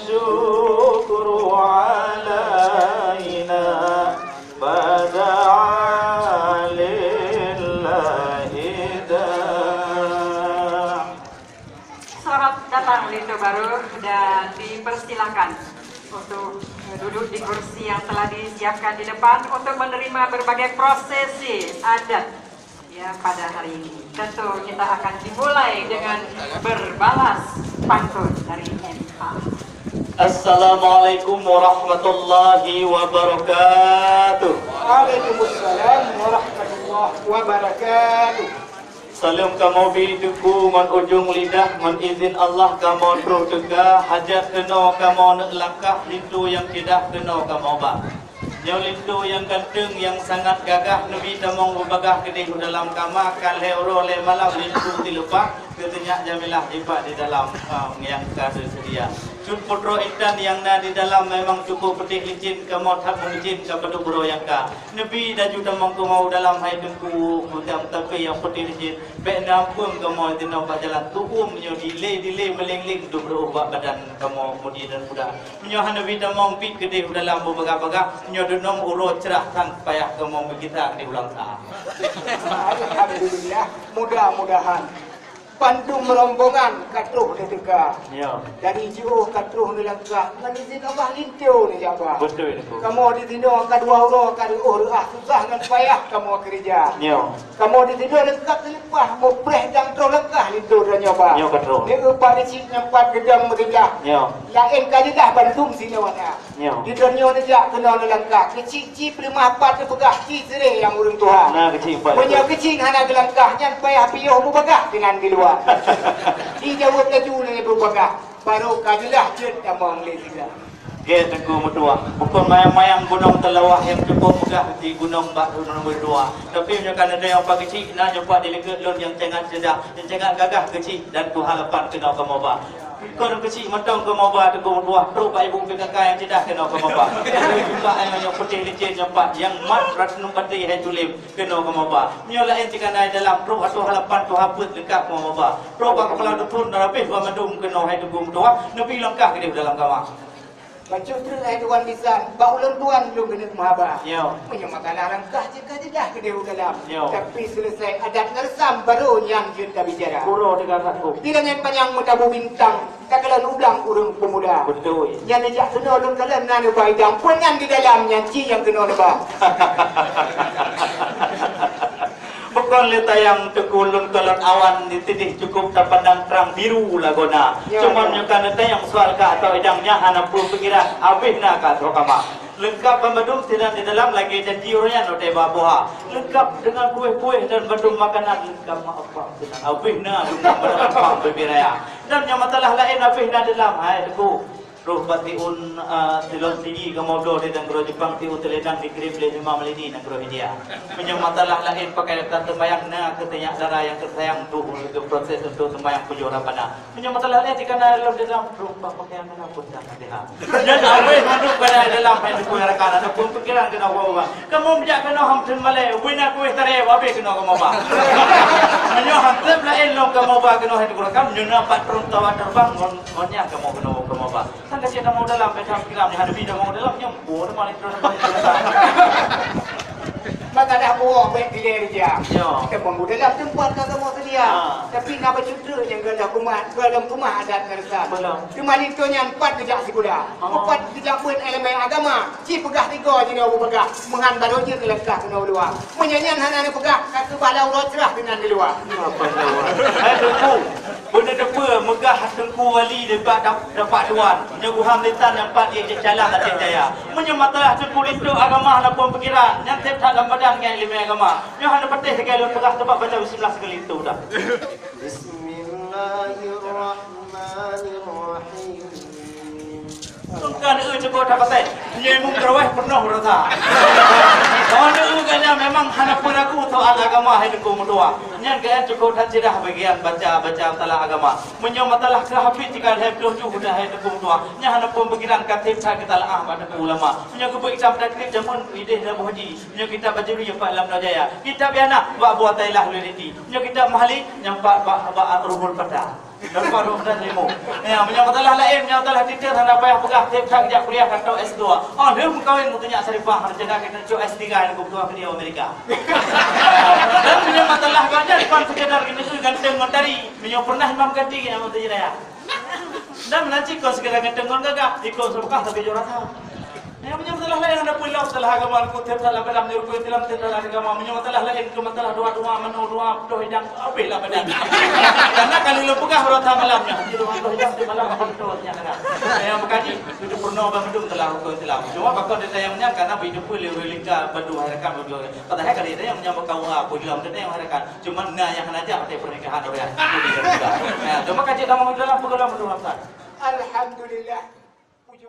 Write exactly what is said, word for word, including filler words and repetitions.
Syukru alaina bada lillahi da. Selamat datang Linto baru dan dipersilakan untuk duduk di kursi yang telah disiapkan di depan untuk menerima berbagai prosesi adat. Ya, pada hari ini tentu kita akan dimulai dengan berbalas pantun dari M A. Assalamualaikum warahmatullahi wabarakatuh. Waalaikumsalam warahmatullahi wabarakatuh. Saleuem kamoe bi Teungku ngon ujong lidah, ngon izin Allah kamoe troh teuka, hajat keunoe kamoe neuk langkah, linto nyang keudah keunoe kamoe ba. Nyoe linto nyang ganteng, nyang sangat gagah, neubi tamong beubagaih keudeh u dalam kama, ka lhèe uroe lhèe malam linto teuleupah, teuteunyak Jamilah jipat di dalam, ah, nyang ka teuseudia. Cut putroe intan nyang na di dalam memang cukup peutéh licén, kamoe that meuleucén ka padub uroe nyang ka. Neubi laju tamong keunoe u dalam hai Teungku, meutam tapi nyang peutéh licén. Bèk na peue kamoe tinoe bak jalan tu'uem nyoe dilé-dilé meuléng-léng dum reuôh bak badan kamoe mudi dan muda. Meunyoe hana bi tamong pih keudeh u dalam beubagaih-bagaih, nyoe deunong uroe cerah tan payah kamoe meugisa keudeh u lam sa. Alhamdulillah, mudah-mudahan bandum rombongan ka troh neuteuka. Ya. Dari jiôh ka troh neulangkah, ngon izin Allah linto neujak ba. Beutôi, Teungku. Kamoe di sinoe ka dua uroe ka reuôh reuah susah ngon payah kamoe keureuja. Ya. Kamoe di sinoe leungkap teuleupah, mupreh dan troh langkah linto droeneuh ba. Nyoe ka troh. Di upat di cik nyang pat geudong meugeudah. Nyoe. Laén ka jeudah bandum sinoe na. Nyoe. Di droeneuh neujak keunoe neulangkah. Keuchik ci peuleumah pat teupeugah ci sireh nyang ureueng tuha. Na keuchik pat. Meunyoe keuchik hana geulangkah, nyan payah piôh beubagaih keunan di luwa. Ci jaweueb laju lé beubagaih. Barô ka jeulah jeuet tamong lé sira. Gét Teungku meutuah, bukon mayang-mayang gunong Teulawah nyang cukup meugah di gunong bak gunong meutuah. Tapi meunyoe ka neutanyong Pak Keuchik, na nyoe Pak di likot lôn nyang sangat ceudah, nyang sangat gagah keuchik dan tuha lapan keunoe kamoe ba. Kon keuchik mantong kamoe ba Teungku meutuah, trok bak ibu P K K nyang ceudah keunoe kamoe ba. Lalu juga nyang putih licin nyoe Pak, nyang mat ratus enam puluh hai tulem keunoe kamoe ba. Nyoe laén cit ka na dalam trok ateueh halapan tuha peuet leungkap kamoe ba. Trok bak kepala dusun dan habéh ban mandum keunoe hai Teungku meutuah, neubi langkah keudeh dalam kama. Bacut treuk hai tuan bisan, bak ulôn tuan lôn keuneuk meuhaba. Yo. Meunyoe makalah langkah jeuet ka jeudah keudeh u dalam. Yo. Tapi seuleusai adat ngon reusam barô nyan jeuet tabicara. Uroe teuga that kôk. Di langét panyang meutabu bintang, takalon udang ureueng peumuda. Beutôi. Nyan neujak keunoe lôn kalon na neuba idang, peue nyan di dalam nyan ci nyang keunoe neuba. Bukon lé tayang Teungku lôn kalon awan di sideh cukup tapandang trang biru lagoena. Ya, cuman ya. Nyoe ka neutanyong soal ka atau idang nyan hana peue pikiran, habéh na ka troh kama. Leungkap ban bandum sinan di dalam lagèe janji uroe nyan watèe ba buha. Leungkap deungon kueh-kueh dan bandum makanan leungkap mak-mak sinan. Habéh na leungkap bandum bibie raya. Dan nyang masalah laén habéh na dalam, hai Teungku. Troh bak tiun, a, silom sigi kamoe bloe di nanggroe Jepang, tiun teuleudang dikirém lé Hima Malini nanggroe India. Meunyoe masalah laén pakaian seumayang na keu teunyak dara nyang teusayang tuh keu proses untuk seumayang pujoe Rabbana. Meunyoe masalah laén jika na lom dalam troh bak pakaian na pun dah Fatihah. Nyan habéh mandum kada dalam hai Teungku rakan, ada pun pikiran keunoe ba. Kamoe meujak keunoe han teun malèe, ubé na kueh taré, habéh keunoe kamoe ba. Meunyoe han teun laén lom kamoe ba keunoe hai Teungku rakan, meunyoe na pat tron tawa terbang ngon, ngon nyan kamoe keunoe kamoe ba. Kan ka cit tamong dalam, ka cit kiram, nyan hana bi tamong dalam, nyan buet teuma lé droe nyan. Maka dah buet bèk dilèe rijang. Ya. Tamong dalam teumpat ka kamoe seudia. Ha. Tapi na bacut treuk nyang goh lom keumah, goh lom keumah adat ngon reusam. Belum. Teuma linto nyan pat geujak sikula. Oh. Pat geujak beuet ileumèe agama. Ci peugah tiga jinoe beupeugah. Meuhan barô jeuet leungkap keunoe u luwa. Meunyoe nyan hana neupeugah, ka keubah lam uroe cerah keunan di luwa. Apa nyawa? Hai Teungku. Beuneuteupeu meugah Teungku Wali dibak dap-, dapat tuan. Nyoe guham lisan nyang pat jih cit calang até jaya. Meunyoe masalah Teungku linto agama hana pun pikiran, nyan sép that lam badan ngon ileumèe agama. Nyoe hana patéh lagèe lôn peugah, teuma baca bismillah sikali linto dah. Bismillahirrahmanirrahim. Sungkan eu cukup that patéh. Nyoe meukeureuweh peunoh rasa. Soal eu gata memang hana peue ragu soal agama hai Teungku meutuah. Nyan gata cukup that ceudah bagian baca-baca masalah agama. Meunyoe masalah keu hafid tinggai lhèe ploh juh dah hai Teungku meutuah, nyan hana pun pikiran ka sép that geutalaah bak Teungku ulama. Meunyoe geubeuet kitab takrib jameun idéh Abu Haji, meunyoe kitab Bajuri pat lam Naujaya, kitab Ianah bak Abu Athaillah Al-Warditi, meunyoe kitab Mahalli nyan pat bak, bak Ruhul Fata. Dapat dua belas ribu. Ya, meunyoe masalah laén, meunyoe masalah titel, hana payah peugah, tiep that jak kuliah, ka tôp S dua. Oh, lheueh meukawen, meuteunyak Saripah, rencana kita cok S tiga yang kebetulan di Amerika. Dan meunyoe masalah gata, bukan sekedar geuneuk ganteng ngon tari. Meunyoe pernah Imam Ghazali, nama tu je ya. Dan meunyoe kon sekedar ganteng ngon gagah, ikut Saripah tapi juara satu. Nyang meunyoe masalah laén hana peue lom, masalah agama, ku tiep salah dalam nyang rukun Islam, tiep salah agama. Meunyoe masalah laén, keu masalah doa-doa, manoe doa, putôh idang, habéh lah badan. Karena kalau lôn peugah rata malam nyan, jadi doa putôh idang, tiep malam, putôh nyan kan. Nyang bukan ni, itu pernah bandum dalam rukun Islam. Cuma bakal dia tayang nyan, karena bak itu pun lé lingka bandum hai rakan, bandum. Padahai kali dia nyang menyambut kau, ah, pun dalam dia nyang hai rakan. Cuma na nyang hana jak, pakai pernikahan orang. Itu dia juga. Ya, cuma kaji dalam dalam pun dalam bandum. Alhamdulillah. Puja